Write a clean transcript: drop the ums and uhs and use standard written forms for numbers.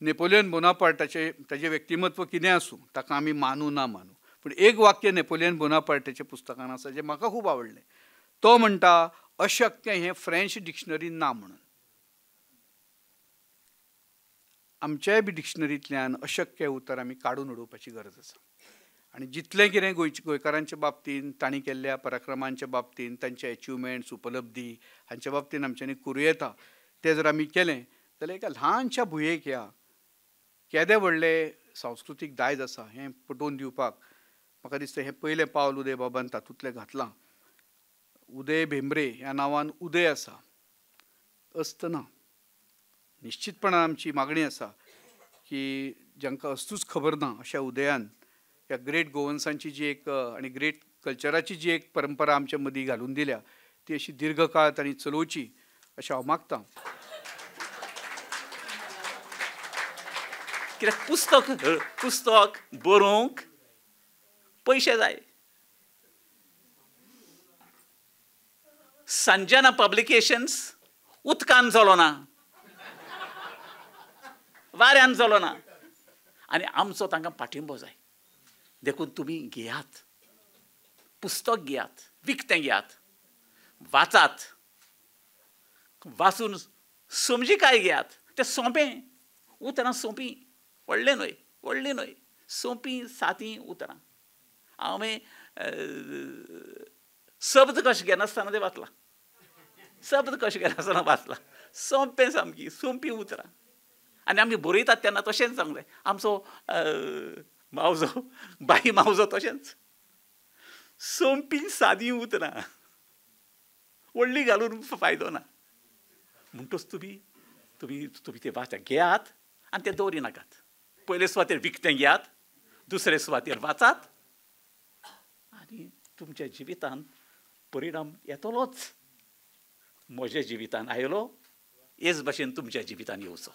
Napoleon बोनापार्टाचें ताजें व्यक्तिमत्व कितें आसूं, ताका आमी मानू ना मानू, पूण एक वाक्य नेपोलियन बोनापार्टाच्या पुस्तकान आसा जें म्हाका खूब आवडलें. तो म्हणटा अशक्य हें फ्रेंच डिक्शनरीन ना म्हणून. आमच्याय बी डिक्शनरींतल्यान अशक्य उतर आमी काडून उडोवपाची गरज आसा. आनी जितलें कितें गोंयकारांच्या बाबतींत तांणी केल्ल्या पराक्रमांच्या बाबतींत, तांचे एचिवमेंट्स, उपलब्धी हांच्या बाबतींत आमच्यांनी करूं येता, तें जर आमी केलें जाल्यार एका ल्हानशा भुंयेक ह्या केदें व्हडलें सांस्कृतीक दायज आसा हें पटोवन दिवपाक म्हाका दिसता हें पयलें पावल उदय बाबान तातूंतलें घातलां. उदय भेंब्रे ह्या नांवान उदय आसा, अस्त ना. निश्चितपणान आमची मागणी आसा की जांकां अस्तूच खबर ना अशा उदयान ह्या ग्रेट गोवन्सांची जी एक आनी ग्रेट कल्चराची जी एक परंपरा आमच्या मदीं घालून दिल्या ती अशी दीर्घकाळ तांणी चलोवची अशें हांव मागतां. कित्याक पुस्तक पुस्तक बरोवंक पयशे जाय. संजना पब्लिकेशन्स उदकान चलोना, वाऱ्यान चलोना, आनी आमचो तांकां पाठिंबो जाय. देखून तुमी घेयात, पुस्तक घेयात, विकतें घेयात, वाचात, वाचून समजिकाय घेयात. तें सोंपें, उतरां सोंपी, व्हडलें न्हय, व्हडलीं न्हय, सोंपी सादी उतरां. हांवें शब्द कशें घेनासतना तें वाचलां, शब्द कशें घेनासतना वाचलां, सोंपें सामकी सोंपी उतरां. आनी आमी बरयतात तेन्ना तशेंच सांगलें, आमचो मावजो, बाई मावजो तशेंच सोंपी सादी उतरां, व्हडली घालून फायदो ना. म्हणटच तुमी तुमी तुमी ते वाचा घेयात आनी ते दवरी नाकात. पयले सुवातेर विकतें घेयात, दुसरे सुवातेर वाचात आनी तुमच्या जिवितांत परिणाम येतलोच. म्हज्या जिवितान आयलो हेच भाशेन तुमच्या जिवितान येवचो.